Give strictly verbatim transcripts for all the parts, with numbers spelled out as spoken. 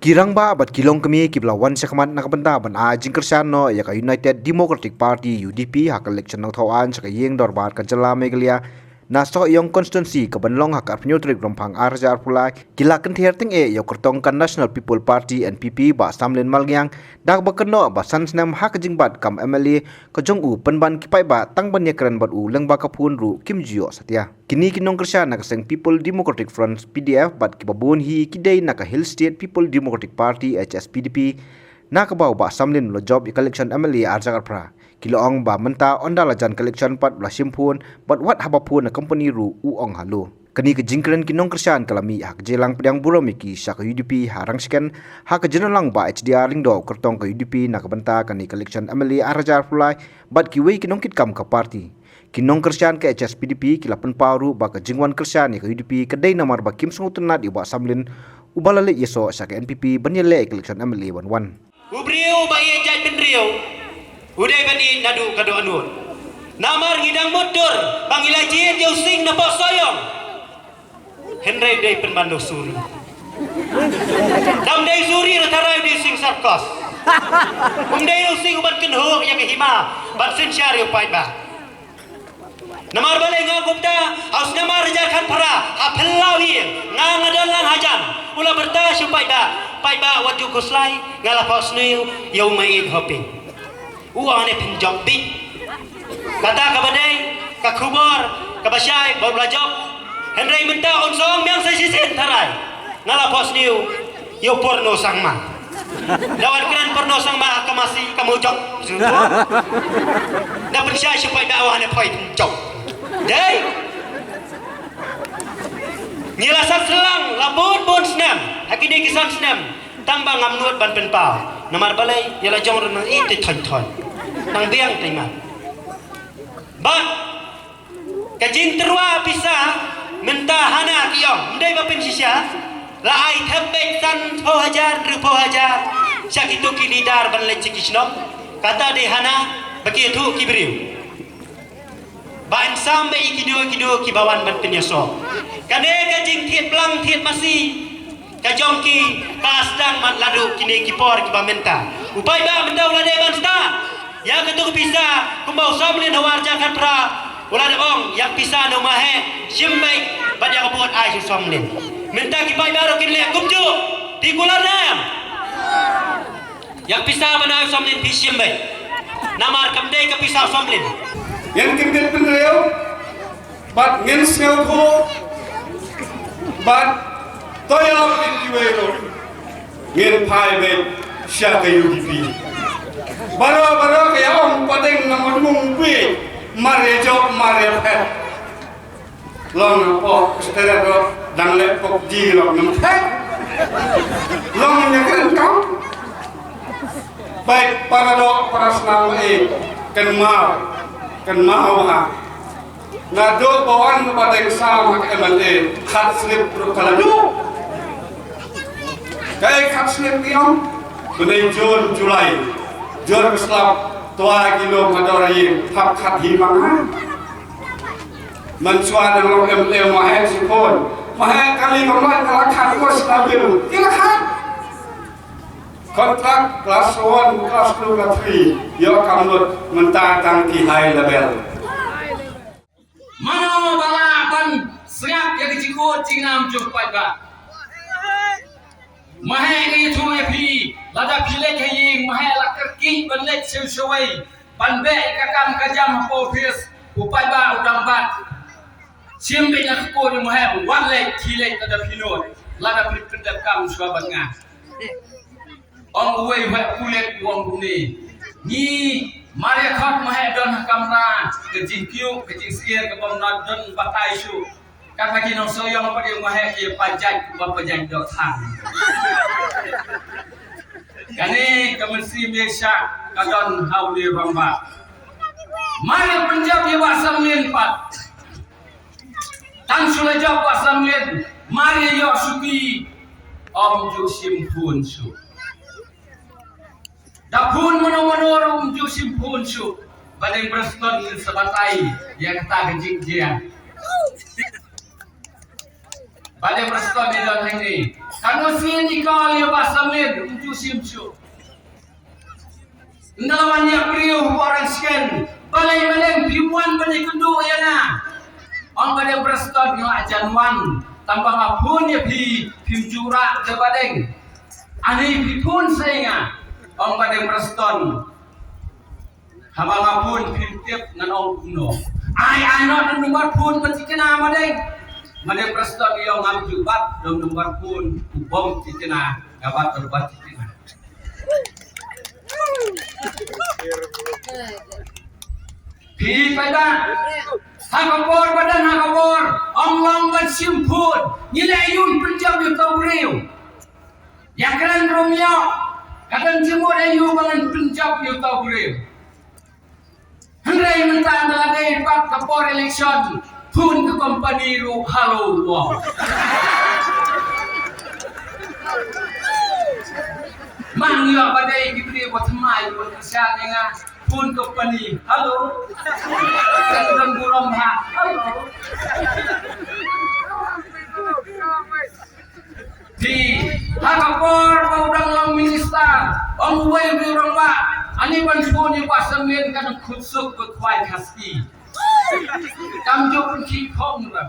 Ki rangbah bad ki longkmie kiba la wan shakhmat na ka bynta ban ai jingkyrshan noh ïa ka United Democratic Party, U D P, ha ka election nongthaw aiñ sha ka ïing dorbar ka jylla Meghalaya na Sohiong constituency kaban long ha ka arphew tarik Rymphang ar hajar arphew lai, ki la kynther tyngeh ïa u kyrtong ka National People Party, N P P, Bah Samlin Malngiang, da kaba kynnoh ba san snem ha ka jingbat kam M L A ka jong u, pynban ki paidbah tang ban ïakren bad u lyngba ka phone ruh kim ju ïoh satia. Kine ki nongkyrshan na ka seng People Democratic Front, P D F, bad kiba bun hi ki dei na ka Hill State People Democratic Party, H S P D P, na kaba u Bah Samlin u la jop ïa ka election M L A ar hajar arphew phra. Ki la ong ba mynta ynda la jan ka election pat u la shim phone, bad wat haba phone na company ruh u ong hello. Kane ka jingkren ki nongkyrshan ka la mih ha ka jingïalang pdiang burom ïa ki sha ka U D P ha Rangshken, ha ka jingïalang Bah H D R Lyngdoh, u kyrtong ka U D P na ka bynta kane ka election M L A ar hajar arphew lai, bad kiwei ki nongkitkam ka party. Ki nongkyrshan ka H S P D P ki la pynpaw ruh ba ka jingwan kyrshan ïa ka U D P ka dei namar ba kim sngewtynnad ïa u Bah Samlin, uba la leit ïasoh sha ka N P P ban ïaleh ïa ka election M L A ban wan. U briew ba ïeit jaitbynriew u dei ban ïeit naduh ka dohnud. Namar ngi dang mutdur ba ngi la jied ïa u Sing na Sohiong. Hynrei dei pynban u Suri. Dang dei Suri, ra tharai u dei Sing Sarkos. Um dei u Sing uban kynhoh ïa ka hima ban synshar ïa u paidbah. Namar balei nga kumta? Ha u snem ar hajar khatphra, ha phyllaw ïing, nga nga don lang hajan. U la pyrta sha u paidbah, paidbah wat ju khuslai, nga la phohsniew ïa u Maieit Hoping. U ong ne phin jop beit. Kata kaba dei ka khubor kaba shai ba u la jop. Hynrei mynta un sa ong biang sa shisien tharai. Nga la phohsniew ïa u Purno Sangma. Da wan kren Purno Sangma ha ka masi ka mujok. Da pynshai shu poi da wan ne poi pynjok. Dei. Ngi la sat syllang la bun bun snem. Ha kine ki san snem. Tang ba ngam nud ban pynpaw. Namar balei ïa la jong ruh nang ïeit te thon thon. Nang biang te ma. Bad ka jingtyrwa pisa mynta hana ki ong, ym dei ba pynshisha, la ai thep beit san phew hajar, hynriew phew hajar sha kito ki leader ban leit sha ki shnong. Kata dei hana ba ki ïathuh ki briew. Ba yn sam beit ïa kino kino kiba wan ban pynïasoh. Kane ka jingthied plang thied masi ka jong ki ka sdang man la duh kine ki por kiba mynta. U paidbah mynta u la dei ban stad ïa kato ka pisa kumba u Samlin ha u ar hajar khatphra u la dep ong ïa ka pisa na u Maheh shim beit bad ïa ka vote ai sha u Samlin. Mynta ki paidbah ruh kin leh kumjuh. Phi kular ne em? Ïa ka pisa ba na ai u Samlin phi shim beit. Namar kam dei ka pisa u Samlin. Ngin kyndit bynriew bad ngin sngewthuh bad to ïa la pynjwai ruh ngin phai beit sha ka U D P. Baroh baroh ka ïa ong pateng na mudmung phi mar ïa jop mar ïa phet. Long na pok steret ro dang leh pok ji long nang thek. Long nya kren kam. Baik para dok para snam eh, kynmaw kynmaw ha. Naduh ba wan ba deng sam ha M L A khat slip ruh ka la duh. Kai khat slip ki ong. Bnai Jun July. Jur ka slap twa kilo mador ïing hap khat hi ma nga. Mynshuwa dang long M L A Maheh shibun. Maheh kali ka mat ka la khat, was ka bill ki la khat. Contract class one, class two, class three ïoh kam lut mynta tang ki high level. Mano ba lah ban sngap ïa ka jingkut jingam jong u paidbah? Maheh ngi ïathuh ïa phi, lada phi leit ha ïing, Maheh la kyrkieh ban leit shawei shawei. Ban beh ïa ka kam ka jam hapoh office, u paidbah u dang bat. Shim beit na ka kut u Maheh, wat leit, khie leit lada phi nud, lada phi pyndep kam shuwa bad nga. Ong uwei u heh pulit u ong kumne. Ngi mar ïa khot Maheh don ha kamra, ka jingkiew, ka jingsyier, ka bym don batai shuh. Kata ki nongsohiong pat ïa u Maheh ki pajait, ba pajait doh thang. Kane ka mynsiem ïa shah ka don ha u Ri Rangbah. Mar ïa pynjop ïa Bah Samlin pat. Tang shu la jop Bah Samlin, mar ïa ïoh shuki, ym ju shim phone shuh. Da phone mano mano ruh ym ju shim phone shuh. Ba dei Preston ngin sa batai ïa kata ka jingjia. Ba dei Preston ïa don hangne. Kano sien i call ïa Bah Samlin, um ju shim shuh. Nda la wan ïa briew hapoh Rangshken. Balei, balei phim wan ban ïakynduh ïa nga? Ong Bah Deng Preston, nga la jan wan. Tang ba nga phone ïa phi, phim ju rah te Bah Deng. Ani phi phone sa ïa nga. Ong Bah Deng Preston. Haba nga phone phim tip ngan ong kumno. Ai, ai noh da number phone ba thikna Bah Deng. Bah Deng Preston ïa ngam ju bat da number phone u bym thikna, nga bat u ba thikna. Phi pyrshah. Ha ka por ba dang ha ka por, ong long ban shim phone. Ngi la ïa pynjop ïa uto u briew. Ïa kren ruh ym ïoh. Ka don jingmut aïu ba ngan pynjop ïa uto u briew. Hynrei mynta ynda la dei pat ka por election, phone ka company ruh hello, wow. Mang ïoh ba dei ki briew ba thymmai ba kyrshan ïa nga, phone company hello. Ka don burom ha hello. Phi, ha ka por ba u dang long minister, ong uwei u rangbah, ani ban phone ïa Bah Samlin ka nang khut suk ba khwai khasi. Kam ju pynkhih khong ba.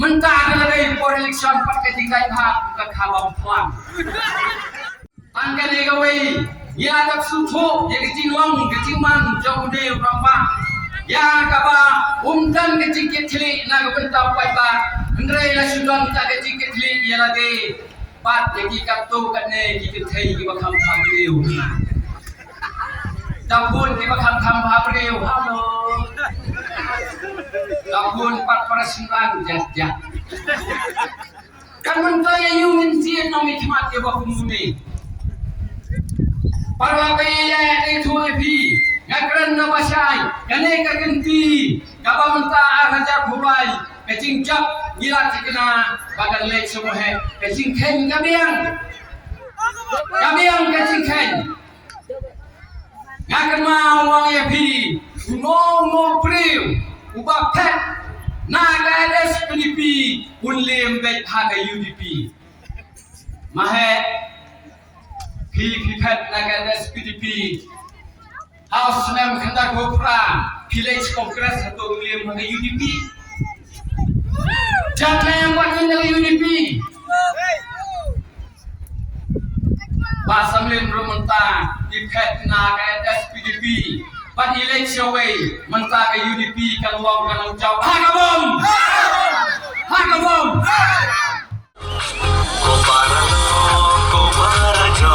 Mynta ka la dei por election pat ka jingdait ha ka kha bam plang. Tang kane kawei, ïa ka sngewthuh ïa ka jinglong ka jingman jong une u rangbah. Ïa kaba um don ka jingkitkhlieh na ka bynta u paidbah, hynrei la shu don ka jingkitkhlieh ïa lade bad ïa ki katto katne ki kynthei kiba kham kham briew. Da bun kiba kham kham briew, hello. Da bun pat para shynrang jat jat. Kan mynta ïa u ngin jied nongmihkhmat ïa ba kumne. Para ba ïa ïa ïa thu ïa phi. Nga kren na ba shai. Kane ka kynti kaba mynta ar hajar phew lai. Ka jingjop ngi la thikna ba kan leit sha u heh. Ka jingkheiñ ka biang. Ka biang ka jingkheiñ. Nga kynmaw wan ïa phi, uno uno u briew uba phet na ka S P D P un lem beit ha ka U D P. Ma heh, phi phi phet na ka S P D P. Ha u snem khyndai phew phra phi leit Congress, hato u lem ha ka U D P? Jan lem wat na ka U D P. Bah Samlin ruh mynta i phet na ka S P D P. Pat i leit shawei mynta ka U D P kan long kan long jaw. Ha ka bom! Ha ka bom! Ko para lo, ko para jo,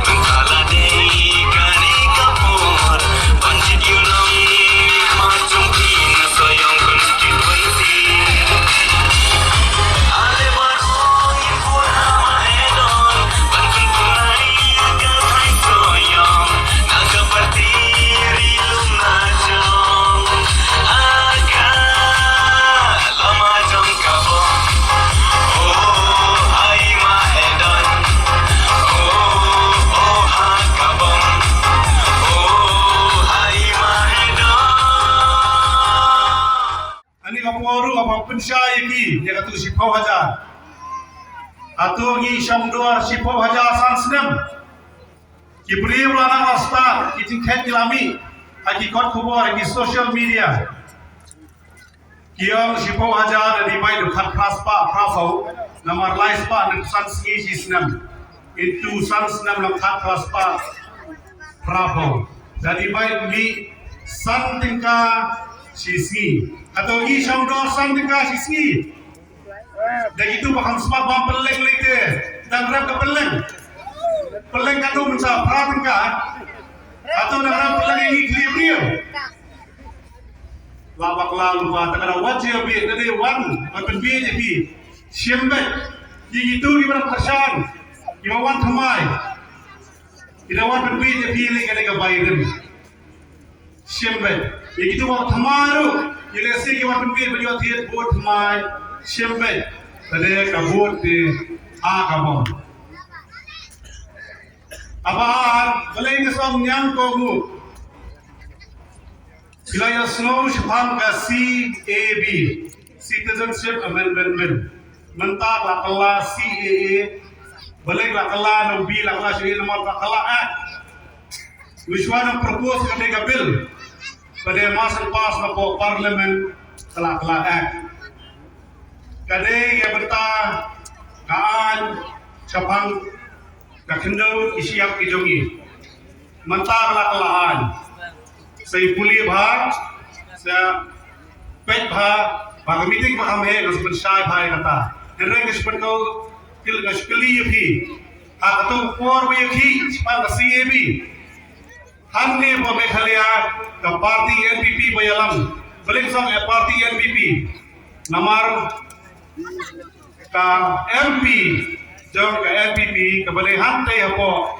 mynta la dei kane ka por ban jied ïa u nongmihkhmat jong phi na Sohiong constituency. Ale baroh ngin bud ha Mahedon ban pynpynlait ïa ka thaiñ Sohiong na ka party Ri Lum Lajong. Ha ka lama jong ka bom. Oh, hai Mahedon. Oh, oh, ha ka bom. Oh, hai Mahedon. Ani ka por ruh ka ban pynshai ïa ki, ïa katu shiphew hajar. Hato ngi shong dor shiphew hajar san snem? Ki briew la nang la start, ki jingkheiñ ki la mih ha ki kot khubor, ha ki social media. Ki ong shiphew hajar da divide da khatphra spah phraphew, namar lai spah hynriewphew san sngi shi snem. Into san snem la khatphra spah phraphew. Da divide mih san tyngka shi sngi. Hato ngi shong dor san tyngka shi sngi? Da kitu ba kham smat bam pylleng lei te, dang rep ka pylleng. Pylleng katno mynta, phra tyngka. Hato dang rep pylleng ïa ngi khlieh briew? La bakla lypa, te ka da wat jia bit, te dei wan, wan pynbiej ïa phi. Shim beit, ïa kitu kiba dang kyrshan, kiba wan thymmai. Ki da wan pynbiej ïa phi lei ka dei ka bai rim. Shim beit. Ïa kitu ba thymmai ruh, ïa lehse ki wan pynbiej ba ïoh thied vote thymmai. Shim beit. Te dei ka vote te ha ka bom. Kaba ar, balei nga ong ñiang kohnguh. Phi la ïohsngew shaphang ka C A B, Citizenship Amendment Bill. Mynta ka la kylla C A A, balei ka la kylla, namar ba la kylla C A A, namar ka la kylla Act. Mynshwa nang propose ka dei ka bill, ba dei mas pass na ka Parliament, ka la kylla Act. Ka dei ka bynta ka aiñ shaphang ka khyndew ki shyiap ki jong ngi. Mynta ka la kylla aiñ. Sa pule bha, sa peit bha, ba ka meeting ba kham heh, nga sa pynshai bha ïa kata. Hynrei nga sa pynkow, kil nga sa kylli ïa phi. Ha kato ka por ba ïa phi shaphang ka C A B, hangne ha Meghalaya, ka party N P P ba ïalam. Balei song ïa party N P P? Namar ka M P jong ka N P P kaba dei hangtei hapoh,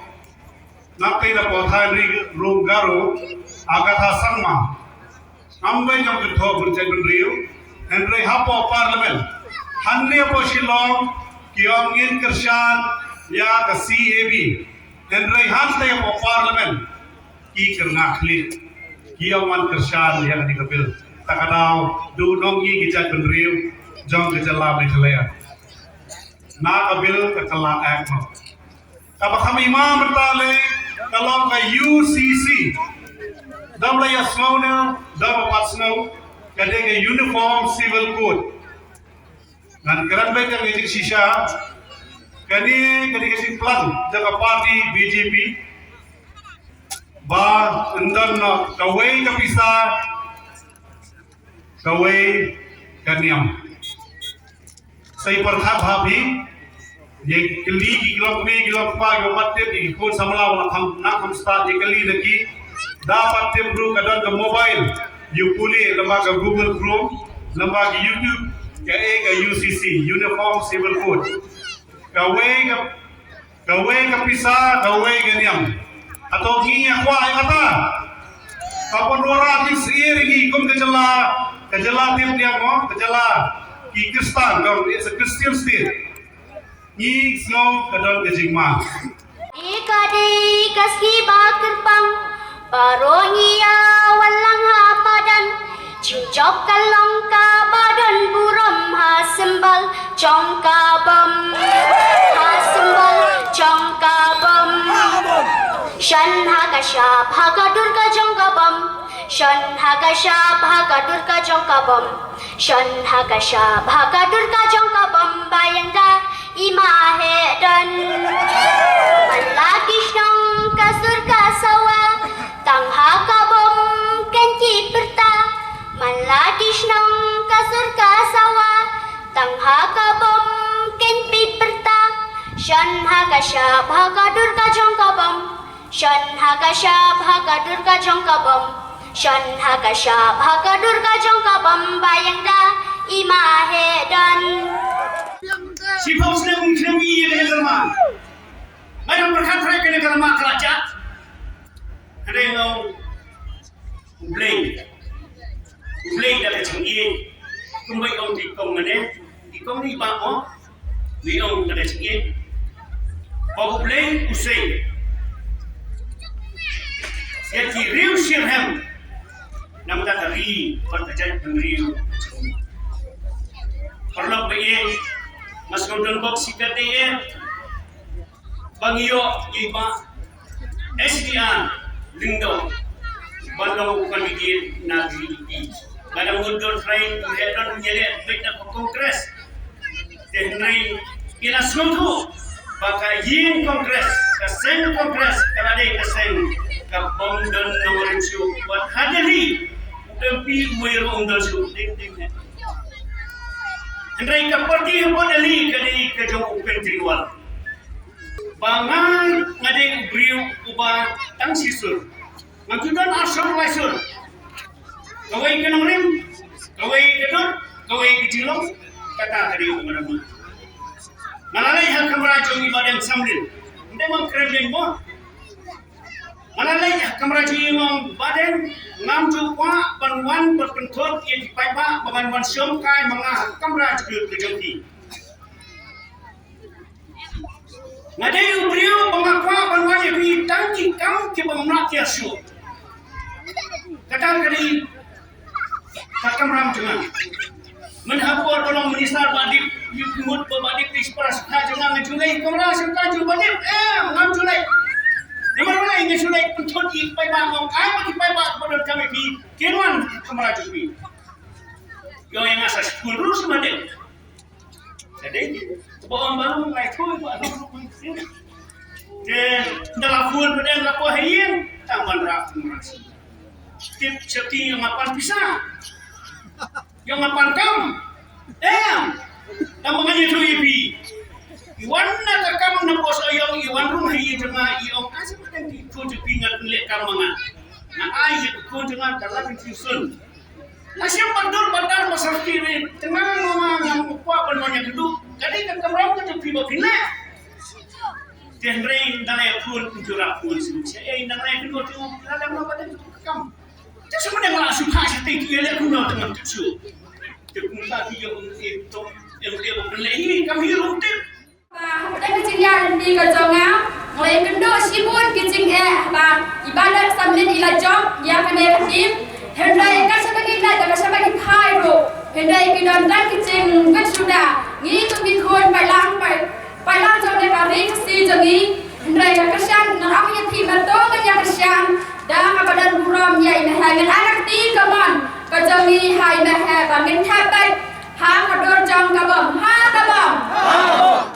nangtei na poh thaiñ ri rung Garo, Agatha Sangma. Ngam wei jong kynthoh bun jait bynriew, hynrei hapoh Parliament, hangne hapoh Shillong, ki ong ngin kyrshan ïa ka C A B. Hynrei hangtei hapoh Parliament, ki kyrngah khlieh, ki ong wan kyrshan ïa kane ka bill. Ta ka daw, duh nong ngi ki jait bynriew jong ka jylla Meghalaya. Na ka bill ka kylla Act mo. Kaba kham i ma mynta lei, ka long ka U C C. Dam la ïa sngew ne, dam pat sngew, ka dei ka Uniform Civil Code. Ngan kren beit ka jing shisha, kane ka dei ka jingplan jong ka party B J P. Ba ynda na kawei ka pisa, kawei ka niam. Sa pyrkhat bha phi, ïa kylli ki long kmie ki long kpa ki pat tip, ïa ki khun samla ba la kham, na kham stad, ïa kylli na ki. Da pat tip ruh ka don ka mobile, ïa pule lyngba ka Google Chrome, lyngba ka YouTube, ka e ka U C C, Uniform Civil Code. Kawei ka Kawei ka pisa, kawei ka niam. Hato ngi ïa kwah ïa kata? Ka pynwanrah ki syier ngi kum ka jylla, ka jylla tip niam mo, ka jylla ki Khristan, ka, it's a Christian state. Ngi sngew ka don ka jingma. Ïa ka dei ka sngi ba kyrpang, baroh ngi ïa wan lang ha madan. Jingjop ka long kaba don burom ha symbol jong ka bom. Ha symbol jong ka bom. Shon ha ka shap ha ka dur ka jong ka bom. Shon ha ka shap ha ka dur ka jong ka bom. Shon ha ka shap ha ka dur ka jong ka bom ba ïa nga i ma heh don. Man la ki shnong ka sur ka sawa, tang ha ka bom kein ki pyrta. Man la ki shnong ka sur ka sawa, tang ha ka bom kein ki pyrta. Shon ha ka shap ha ka dur ka jong ka bom. Shon ha ka shap ha ka dur ka jong ka bom. Shon ha ka shap ha ka dur ka jong ka bom ba ïa nga i ma heh don. Shiphew snem, snem ïa kane ka lama. Nga dang pyrkhat trai kane ka lama ka la jat. Kane nga ong U Blei. U Blei da ka jingïeit. Kumba ong ki kong mane. Ki kong ni ba mo. Ni ong da ka jingïeit. Ba U Blei u sei ïa ki riew shitrhem. Namar ka ri bad ka jaitbynriew. Paralok ba ïeit, nga sngewdon bok sikat ïeit. Ba ngi ïoh ïa i bah S D R Lyngdoh ban long u candidate na V D P. Ba dang mut don trai u heh don u ïaleh beit na ka Congress. Te hynrei ngi la sngewthuh ba ka ïing Congress, ka seng Congress ka la dei ka seng kaba ym don nongrim shuh. Wat ha Delhi u M P u wei ruh um don shuh. Ding ding. Hynrei ka party hapoh Delhi ka dei ka jong u Kejriwal. Ba nga, nga dei u briew uba tang shisur. Nga ju don ar sur lai sur. Kawei ka nongrim, kawei ka dur, kawei ka jinglong, kata ka dei u nongrim. Nga la leit ha kamra jong i Bah Deng Samlin. Ym dei ba nga kren beiñ mo. Nga la leit ha kamra jong i Bah Deng, ngam ju kwah ban wan ban pynthut ïa ki paidbah ba ngan wan shong kai ma nga ha kamra jong ki. Nga dei u briew ba nga kwah ban wan ïa phi tang ki kam kiba ym lah ïa shuh. Kata ka dei ka kamram jong nga. Mynta ha por ba long minister Bah Dip Ki mut ba ba dip, ki para sngewthuh jong nga, nga ju leit kamra sngewthuh ju ba dip. Em, ngam ju leit. Namar balei nga ju leit? Pynthut ïa ki paidbah, ngam ai ba ki paidbah ba donkam ïa phi kin wan kamra jong phi. Ïoh, ïa nga sa skul ruh sa ma dei. Ka dei ba ong ba long lai thui ba long. Te nda la phone ba dei la ko ha ïing, tang ban rah kamra. Tip sha ki ïa nga pan pisa. Ïa nga pan kam. Em. Tang ba ngan ïathuh ïa phi. I wan na ka kam na pos ayong, i wan rung ha ïing jong nga, i ong, "Ai sa ma dang ki khun jong phi ngan leh kam ma nga." Nga ai ïa ka khun jong nga ka la pynshun. La shem ban dur ban dar ba sa ki re, tang ma nga ngam kwah ban mon ïa ka duh. Ka dei ka kamram ka jong phi ba phi leh. Te hynrei nda leh khun, khun jura khun shu. Sha ei nda leh khun tu, la leh ma ba dang tu kam. Te shu ma dang la shu kha sha tei tu leh khun tu ngam tu shu. Te kumta ki ïa ong e to, ïa ong e ba pynleh hi kam hi ruh te. Ba, hapdeng ka jingïaid lynti ka jong nga, nga la ïakynduh shibun ki jingeh ba i Bah Leh Samlin i la jop ïa kane ka team. Hynrei ka shaba ngi leit, ka shaba ngi phai ruh, hynrei ki don tang ki jingwit shuda. Ngi kum ki khun paidlang, paidlang jong ka Ri Khasi jong ngi. Hynrei nga kyrshan, ngan ong ïa phi, mynta ngan ïa kyrshan da kaba don burom ïa i Meheh. Ngan ai ka kti kamon ka jong ngi ha i Meheh ba ngin thep beit ha ka dur jong ka bom. Ha ka bom.